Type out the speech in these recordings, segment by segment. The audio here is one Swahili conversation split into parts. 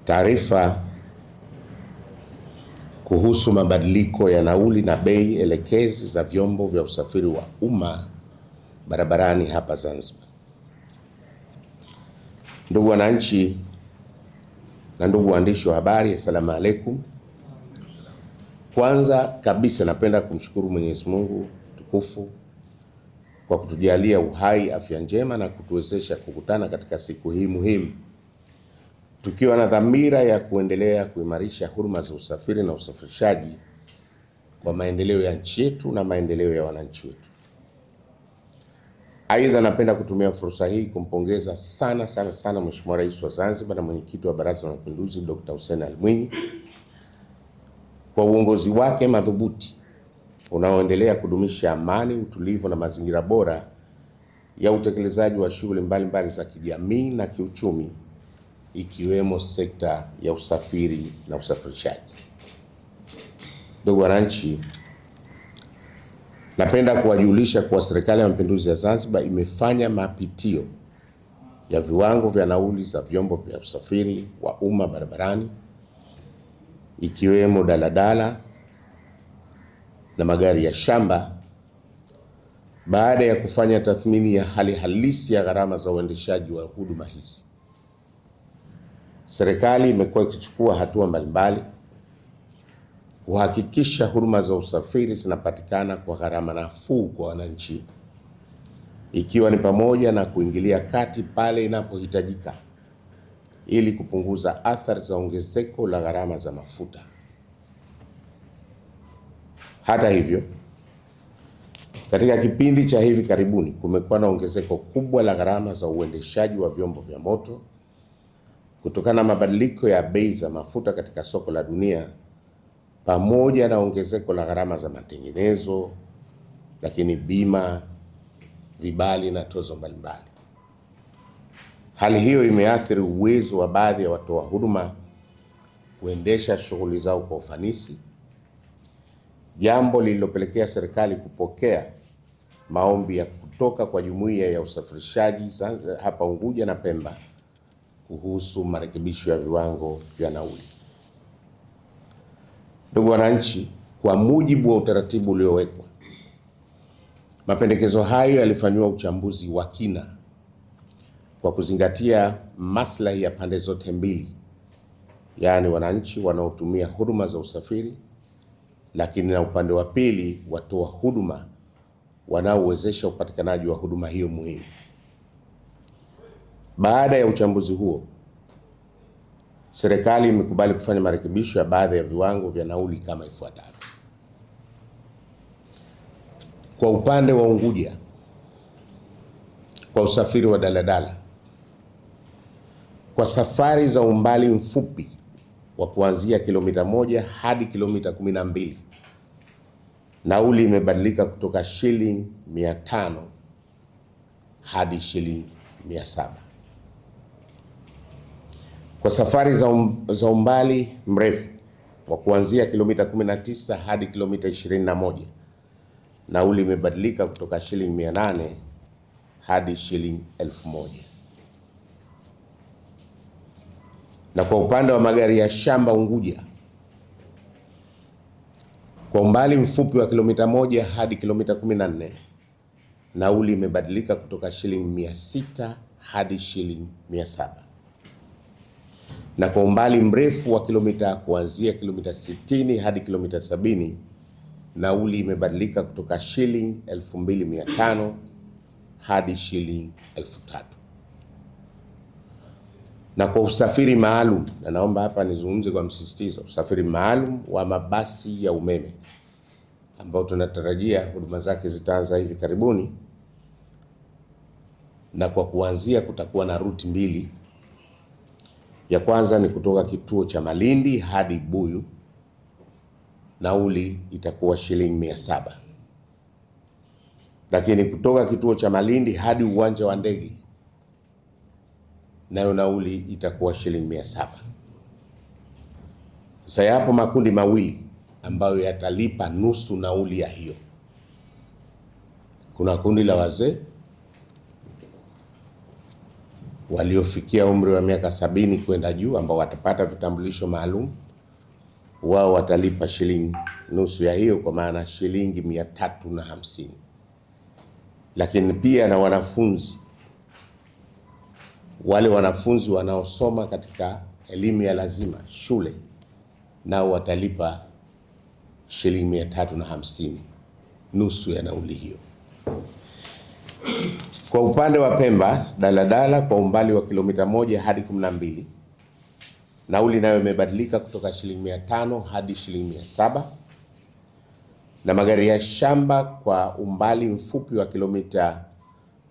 Taarifa kuhusu mabadiliko ya nauli na bei elekezi za vyombo vya usafiri wa umma barabarani hapa Zanzibar. Ndugu wananchi na ndugu waandishi wa habari, assalamu alaikum. Kwanza kabisa napenda kumshukuru Mwenyezi Mungu tukufu kwa kutujalia uhai, afya njema na kutuwezesha kukutana katika siku hii muhimu tukiwa na dhamira ya kuendelea kuimarisha huduma za usafiri na usafirishaji kwa maendeleo ya nchi yetu na maendeleo ya wananchi wetu. Aidha, napenda kutumia fursa hii kumpongeza sana sana sana Mheshimiwa Rais wa Zanzibar na Mwenyekiti wa Baraza la Mapinduzi Dr. Hussein Ali Mwinyi kwa uongozi wake madhubuti unaoendelea kudumisha amani, utulivu na mazingira bora ya utekelezaji wa shughuli mbalimbali za kijamii na kiuchumi ikiwemo sekta ya usafiri na usafirishaji. Ndugu wananchi, napenda kuwajulisha kuwa Serikali ya Mapinduzi ya Zanzibar imefanya mapitio ya viwango vya nauli za vyombo vya usafiri wa umma barabarani ikiwemo daladala na magari ya shamba baada ya kufanya tathmini ya hali halisi ya gharama za uendeshaji wa huduma hizi. Serikali imekuwa ikichukua hatua mbalimbali kuhakikisha huduma za usafiri zinapatikana kwa gharama nafuu kwa wananchi, ikiwa ni pamoja na kuingilia kati pale inapohitajika ili kupunguza athari za ongezeko la gharama za mafuta. Hata hivyo, katika kipindi cha hivi karibuni kumekuwa na ongezeko kubwa la gharama za uendeshaji wa vyombo vya moto kutokana na mabadiliko ya bei za mafuta katika soko la dunia pamoja na ongezeko la gharama za matengenezo, lakini bima, vibali na tozo mbalimbali. Hali hiyo imeathiri uwezo wa baadhi ya watoa huduma kuendesha shughuli zao kwa ufanisi, jambo lililopelekea serikali kupokea maombi ya kutoka kwa jumuiya ya usafirishaji hapa Unguja na Pemba kuhusu marekebisho ya viwango vya nauli. Ndugu wananchi, kwa mujibu wa utaratibu uliowekwa, mapendekezo hayo yalifanyiwa uchambuzi wa kina kwa kuzingatia maslahi ya pande zote mbili, yaani wananchi wanaotumia huduma za usafiri, lakini na upande wa pili watoa huduma wanaowezesha upatikanaji wa huduma hiyo muhimu. Baada ya uchambuzi huo, serikali imekubali kufanya marekebisho ya baadhi ya viwango vya nauli kama ifuatavyo. Kwa upande wa Unguja, kwa usafiri wa daladala, kwa safari za umbali mfupi wa kuanzia kilomita 1 hadi kilomita 12, nauli imebadilika kutoka shilingi 500 hadi shilingi 700. Kwa safari za umbali mrefu wa kuanzia kilomita 19 hadi kilomita 21, nauli imebadilika kutoka shilingi 800 hadi shilingi 1000. Na kwa upande wa magari ya shamba Unguja, kwa umbali mfupi wa kilomita 1 hadi kilomita 14, nauli imebadilika kutoka shilingi 600 hadi shilingi 700. Na kwa umbali mrefu wa kilomita kuanzia kilomita 60 hadi kilomita 70, nauli imebadilika kutoka shilingi 2500 hadi shilingi 3000. Na kwa usafiri maalum, na naomba hapa nizungumze kwa msisitizo, usafiri maalum wa mabasi ya umeme ambao tunatarajia huduma zake zitaanza hivi karibuni, na kwa kuanzia kutakuwa na ruti mbili. Ya kwanza ni kutoka kituo cha Malindi hadi Buyu, nauli itakuwa shilingi 700. Lakini kutoka kituo cha Malindi hadi uwanja wa ndege nayo nauli itakuwa shilingi 700. Sasa yapo makundi mawili ambayo yatalipa nusu nauli ya hiyo. Kuna kundi la wazee Waliofikia umri wa miaka 70 kwenda juu ambao watapata vitambulisho maalum, wao watalipa shilingi nusu ya hiyo, kwa maana shilingi 350. Lakini pia na wanafunzi, wale wanafunzi wanaosoma katika elimu ya lazima shule, nao watalipa shilingi 350, nusu ya nauli hiyo. Kwa upande wa Pemba, daladala kwa umbali wa kilomita 1 hadi 12, nauli nayo imebadilika kutoka shilingi 500 hadi shilingi 700, na magari ya shamba kwa umbali mfupi wa kilomita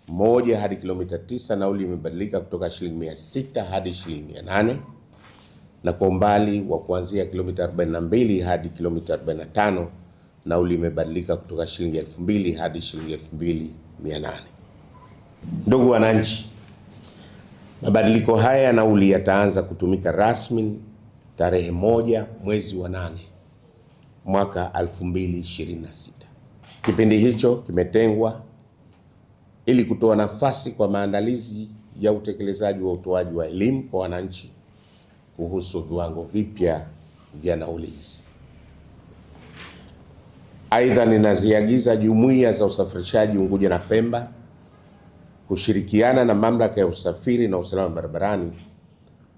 1 hadi kilomita 9, nauli imebadilika kutoka shilingi 600 hadi shilingi 800, na kwa umbali wa kuanzia kilomita 42 hadi kilomita 45, nauli imebadilika kutoka shilingi 2000 hadi shilingi 2800. Ndugu wananchi, mabadiliko haya ya nauli yataanza kutumika rasmi tarehe 1 mwezi wa 8 mwaka 2026. Kipindi hicho kimetengwa ili kutoa nafasi kwa maandalizi ya utekelezaji wa utoaji wa elimu kwa wananchi kuhusu viwango vipya vya nauli hizi. Aidha, ninaziagiza jumuiya za usafirishaji Unguja na Pemba kushirikiana na mamlaka ya usafiri na usalama barabarani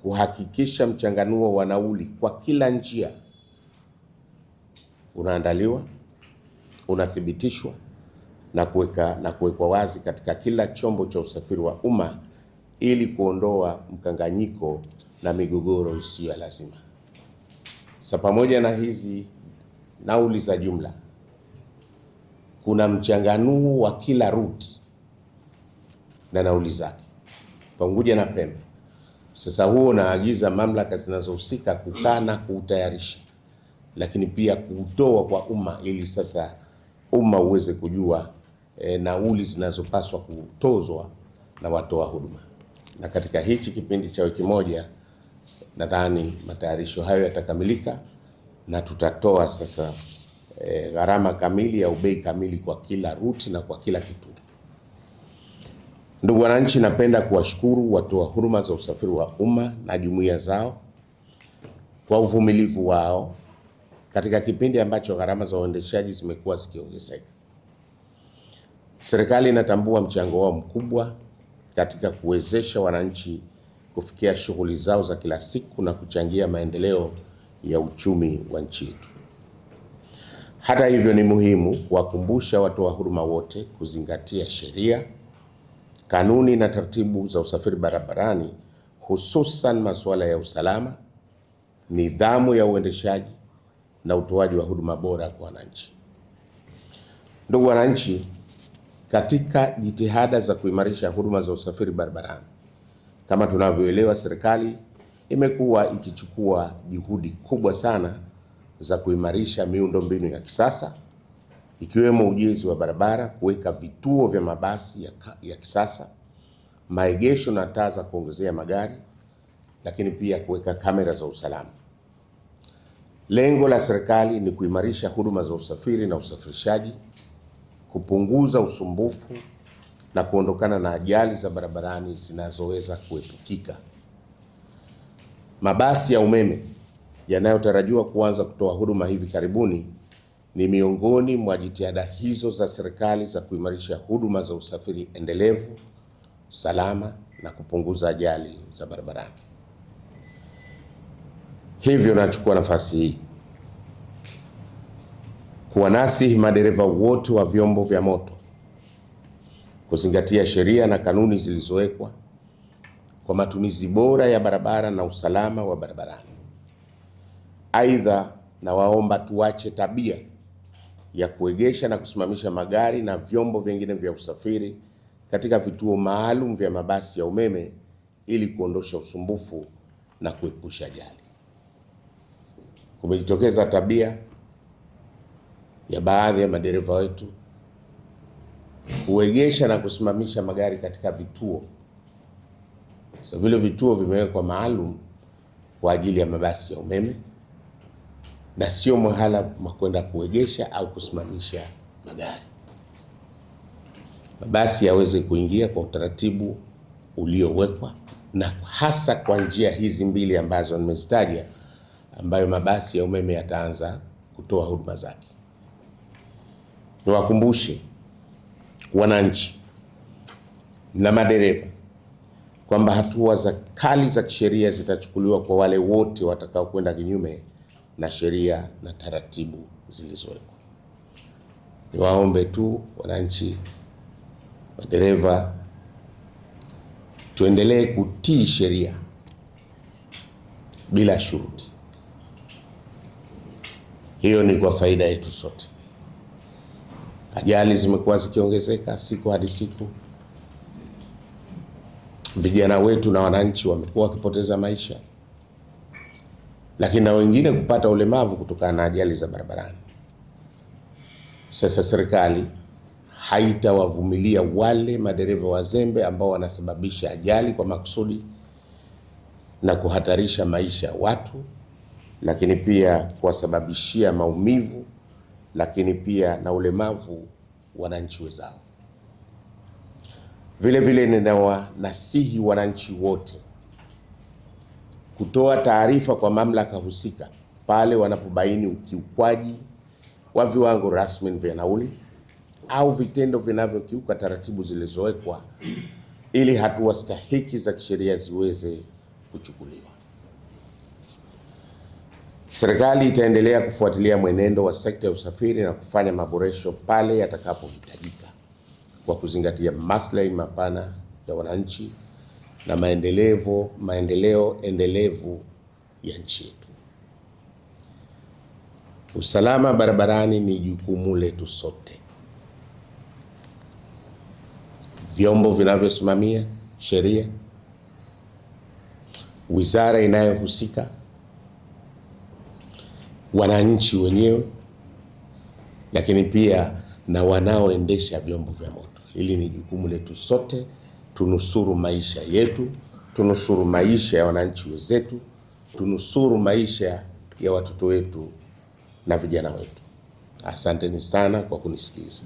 kuhakikisha mchanganuo wa nauli kwa kila njia unaandaliwa, unathibitishwa na kuwekwa wazi katika kila chombo cha usafiri wa umma ili kuondoa mkanganyiko na migogoro isiyo ya lazima. Sasa, pamoja na hizi nauli za jumla, kuna mchanganuo wa kila route na nauli zake Unguja na Pemba. Sasa huo naagiza mamlaka zinazohusika kukaa na kuutayarisha, lakini pia kuutoa kwa umma ili sasa umma uweze kujua nauli zinazopaswa kutozwa na watoa huduma. Na katika hichi kipindi cha wiki moja nadhani matayarisho hayo yatakamilika na tutatoa sasa gharama kamili au bei kamili kwa kila ruti na kwa kila kituo. Ndugu wananchi, napenda kuwashukuru watoa huduma za usafiri wa umma na jumuiya zao kwa uvumilivu wao katika kipindi ambacho gharama za uendeshaji zimekuwa zikiongezeka. Serikali inatambua mchango wao mkubwa katika kuwezesha wananchi kufikia shughuli zao za kila siku na kuchangia maendeleo ya uchumi wa nchi yetu. Hata hivyo, ni muhimu kuwakumbusha watoa huduma wote kuzingatia sheria, kanuni na taratibu za usafiri barabarani, hususan masuala ya usalama, nidhamu ya uendeshaji na utoaji wa huduma bora kwa wananchi. Ndugu wananchi, katika jitihada za kuimarisha huduma za usafiri barabarani, kama tunavyoelewa, serikali imekuwa ikichukua juhudi kubwa sana za kuimarisha miundombinu ya kisasa ikiwemo ujenzi wa barabara, kuweka vituo vya mabasi ya kisasa, maegesho na taa za kuongezea magari, lakini pia kuweka kamera za usalama. Lengo la serikali ni kuimarisha huduma za usafiri na usafirishaji, kupunguza usumbufu na kuondokana na ajali za barabarani zinazoweza kuepukika. Mabasi ya umeme yanayotarajiwa kuanza kutoa huduma hivi karibuni ni miongoni mwa jitihada hizo za serikali za kuimarisha huduma za usafiri endelevu, salama na kupunguza ajali za barabarani. Hivyo nachukua nafasi hii kuwanasihi madereva wote wa vyombo vya moto kuzingatia sheria na kanuni zilizowekwa kwa matumizi bora ya barabara na usalama wa barabarani. Aidha, nawaomba tuache tabia ya kuegesha na kusimamisha magari na vyombo vingine vya usafiri katika vituo maalum vya mabasi ya umeme ili kuondosha usumbufu na kuepusha ajali. Kumejitokeza tabia ya baadhi ya madereva wetu kuegesha na kusimamisha magari katika vituo. Sasa vile vituo vimewekwa maalum kwa ajili ya mabasi ya umeme na sio mahala pa kwenda kuegesha au kusimamisha magari. Mabasi yaweze kuingia kwa utaratibu uliowekwa na hasa kwa njia hizi mbili ambazo nimezitaja, ambayo mabasi ya umeme yataanza kutoa huduma zake. Niwakumbushe wananchi na madereva kwamba hatua za kali za kisheria zitachukuliwa kwa wale wote watakaokwenda kinyume na sheria na taratibu zilizowekwa. Niwaombe tu wananchi, madereva, tuendelee kutii sheria bila shuruti. Hiyo ni kwa faida yetu sote. Ajali zimekuwa zikiongezeka siku hadi siku. Vijana wetu na wananchi wamekuwa wakipoteza maisha, lakini na wengine kupata ulemavu kutokana na ajali za barabarani. Sasa serikali haitawavumilia wale madereva wazembe ambao wanasababisha ajali kwa makusudi na kuhatarisha maisha ya watu, lakini pia kuwasababishia maumivu, lakini pia na ulemavu wananchi wenzao. Vile vile ninawanasihi wananchi wote kutoa taarifa kwa mamlaka husika pale wanapobaini ukiukwaji wa viwango rasmi vya nauli au vitendo vinavyokiuka taratibu zilizowekwa ili hatua stahiki za kisheria ziweze kuchukuliwa. Serikali itaendelea kufuatilia mwenendo wa sekta ya usafiri na kufanya maboresho pale yatakapohitajika kwa kuzingatia maslahi mapana ya wananchi na maendeleo endelevu ya nchi yetu. Usalama barabarani ni jukumu letu sote. Vyombo vinavyosimamia sheria, wizara inayohusika, wananchi wenyewe, lakini pia na wanaoendesha vyombo vya moto. Hili ni jukumu letu sote, tunusuru maisha yetu, tunusuru maisha ya wananchi wenzetu, tunusuru maisha ya watoto wetu na vijana wetu. Asanteni sana kwa kunisikiliza.